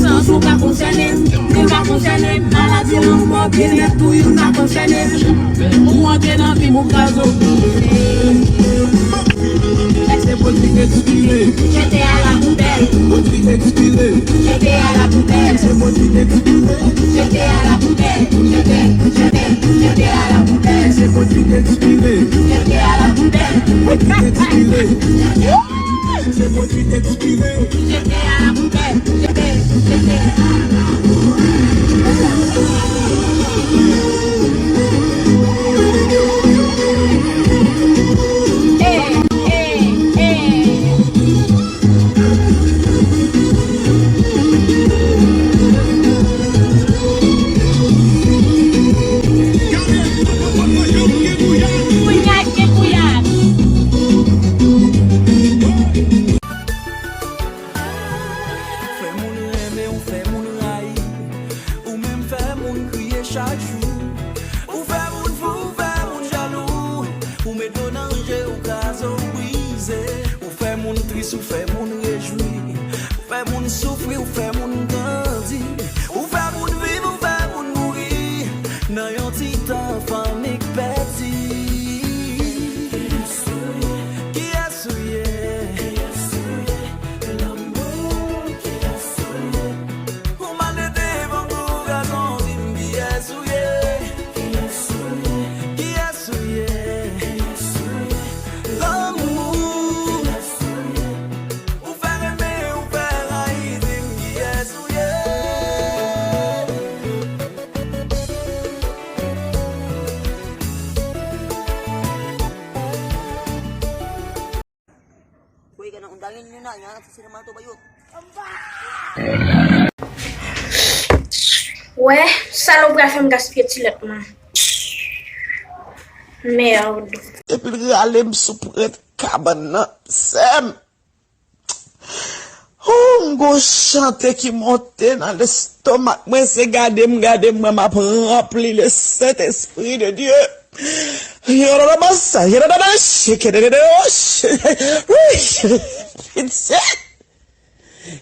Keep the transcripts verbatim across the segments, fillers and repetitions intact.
Sans ou pa konsène, li pa konsène, maladi lanmò, byennèt ou, youn pa konsène. Ou antre nan vi m, ou kraze w. Èske pwodui ekspire? Jete a la poubelle. Pwodui ekspire. Jete a la poubelle. Èske pwodui ekspire? Jete a la poubelle. Jete, jete, jete a la poubelle. Èske pwodui ekspire? Jete a la poubelle. Pwodui ekspire. Èske pwodui ekspire? Jete a la poubelle. Jete, jete. Fè moun renmen w, fè moun rayi. Ou menm fè moun kriye chak jou. Ou fè moun fou, ou fè moun jalou. Ou met dlo nan je, ou kraze, ou brize. Ou fè moun tris, ou fè moun rejwi. Ou fè moun soufri, ou fè moun grandi. Ou fè moun viv, ou fè moun mouri. Nan yon ti tan, fanmi k pèdi. Kiyès ou ye? Kiyès ou ye? Lanmou, kiyès ou ye? Ou maltrete, fòk ou gason, di m kiyès ou ye? Kiyès ou ye? Kiyès ou ye? Kiyès ou ye? Lanmou. Kiyès ou ye? Ou fè renmen, ou fè rayi, di m kiyès ou ye? Wè, salopri a fè m gaspiye ti lèt mwen. Merde. Epi l rale m sou prent kabann nan, sè m. Hoo, m gon chante ki monte nan lestomak mwen, se gade m, gade m, mwen m ap ranpli le Saint-Esprit de Dieu. Yororobasa, yororobasa, shekededede, oh, she-, wi, pitié.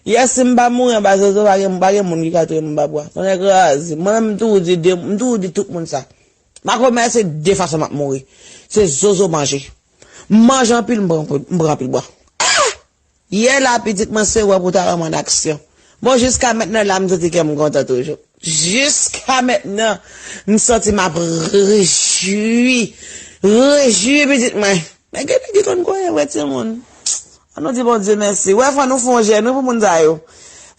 Yè, si m pa mouri anba zozo, pa gen, pa gen moun ki ka touye m anba bwa. Tonnè kraze. Mwen menm, m toujou di de, m toujou di tout moun sa. Makomè, se de fason m ap mouri. Se zozo manje. M manje anpil, m pran, m pran anpil bwa. Ah! Yè la, pitit mwen, se wè pou ta wè m an aksyon. Bon, jiska mentnan la, m santi kè m kontan toujou. Jiska mentnan, m santi m ap rejwi. Rejwi, pitit mwen. Men gen nèg ki konn konyen vre, timoun. Ann nou di Bondye mèsi. Wè, fò nou fè yon jèn, wi, pou moun sa yo.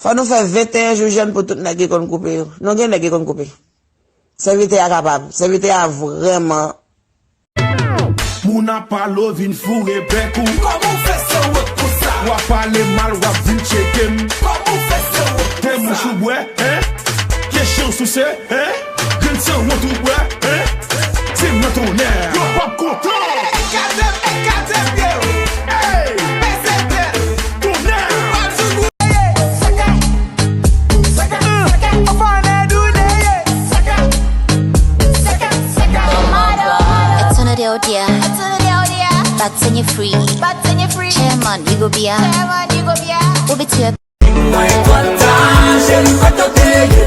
Fò nou fè venteyen jou jèn pou tout nèg ki konn koupe yo. Nou gen nèg ki konn koupe. Sèvitè a kapab. Sèvitè a vrèman. Moun ap pale w vin foure bèk ou. Kòman w fè sanwont konsa? W ap pale mal, w ap vin tcheke m. Kòman w fè sanwont konsa? Te mouch ou bwè, en? Kesyon souse, en? Grenn sanwont ou bwè, en? Se nan tonnè. Yo p ap kontan. Ekate m, ekate m, yo. Ey! Peze tèt. Tonnè. Pral sou kou. Eternity out here. Back to you free. Chairman, you go be a. Chairman, you go be a. We'll be to your. Mwen konn sa, cheri, kote w te ye?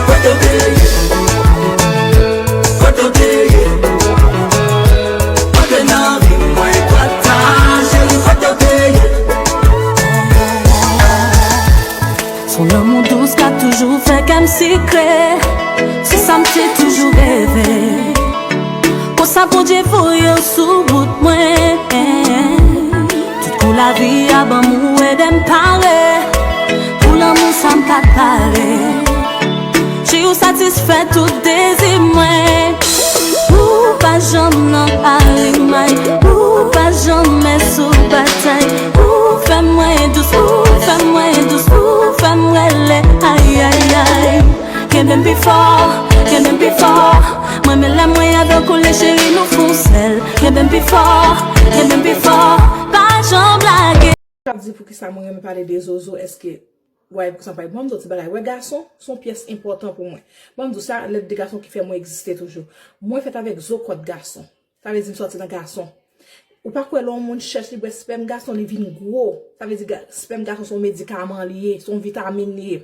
Kote w te ye? Kote w te ye? Antre nan vi m, mwen konn sa, cheri, kote w te ye? S on lanmou dous k ap toujou fè kè m sikre. Se sa m te toujou reve. Konsa Bondye voye w sou wout mwen. Tout kou lavi a ban m, ou ede m pare. Pou lanmou sa m pa t pare. Che ou satisfè tout dezi mwen. Ou pa janm nan alimay. Ou pa janm sou batay. Ou fè mwen dous, ou fè mwen dous, ou fè m rele. Ay, ay, ay. Kenbe m pi fò, kenbe m pi fò. Mwen men lè mwen avèk ou, le cheri, nou fon sèl. Kenbe m pi fò, kenbe m pi fò. Pa janm lage. Ap di poukisa mwen renmen pale de zozo, èske, wè, poukisa m pale? Ban m di w ti bagay. Wè, gason se yon pyès enpòtan pou mwen. Ban m di w sa, lè de gason ki fè mwen egziste toujou. Mwen fèt avèk zo kòd gason. Sa vle di m sòti nan gason. Ou pa kwè lè yon moun chèch li bwè spèm gason, li vin gwo. Sa vle di ga- spèm gason se yon medikaman li ye, se yon vitamin li ye.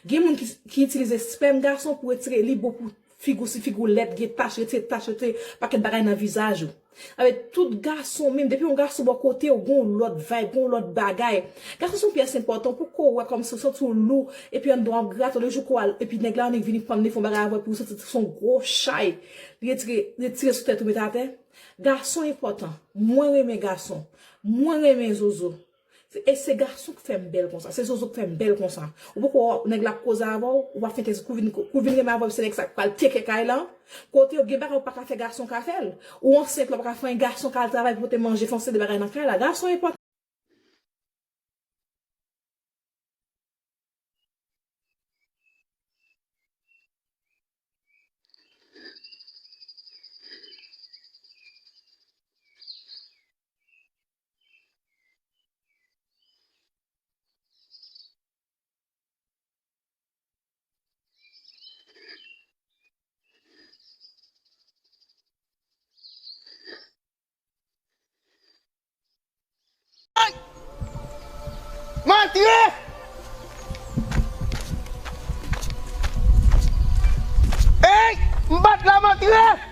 Gen moun ki, ki itilize spèm gason pou retire, li bon pou figi w, si figi w lèd, gen tach, retire tach, retire pakèt bagay nan vizaj ou. Sa vle di tout gason, menm depi yon gason bò kote w, gen yon lòt vibe, gen yon lòt bagay. Gason se yon pyès enpòtan, poko wè kòmsi w santi w lou, epi anndan w ap grate w, le jou kou al, epi nèg la annik vini pran li, fè yon bagay avè w, epi w santi se yon gwo chay. Li retire, retire sou tèt ou, mete atè. Gason enpòtan. Mwen renmen gason. Mwen renmen zozo. Se- E se gason k fè m bèl konsa. Se zozo k fè m bèl konsa. Ou poko wè nèg la ap koze avè w, ou pa fè tèt kou vin, kou vin renmen avè w, se nèg sa k pral tcheke kay la. Kote yo gen bagay ou pa ka fè, gason ka fè l. Ou ansent la, ou pa ka fè anyen, gason ka al travay, pote manje, fè yon seri de bagay nan kay la. Gason enpòtan. Ay! Matre! Ey! M bat la, matre!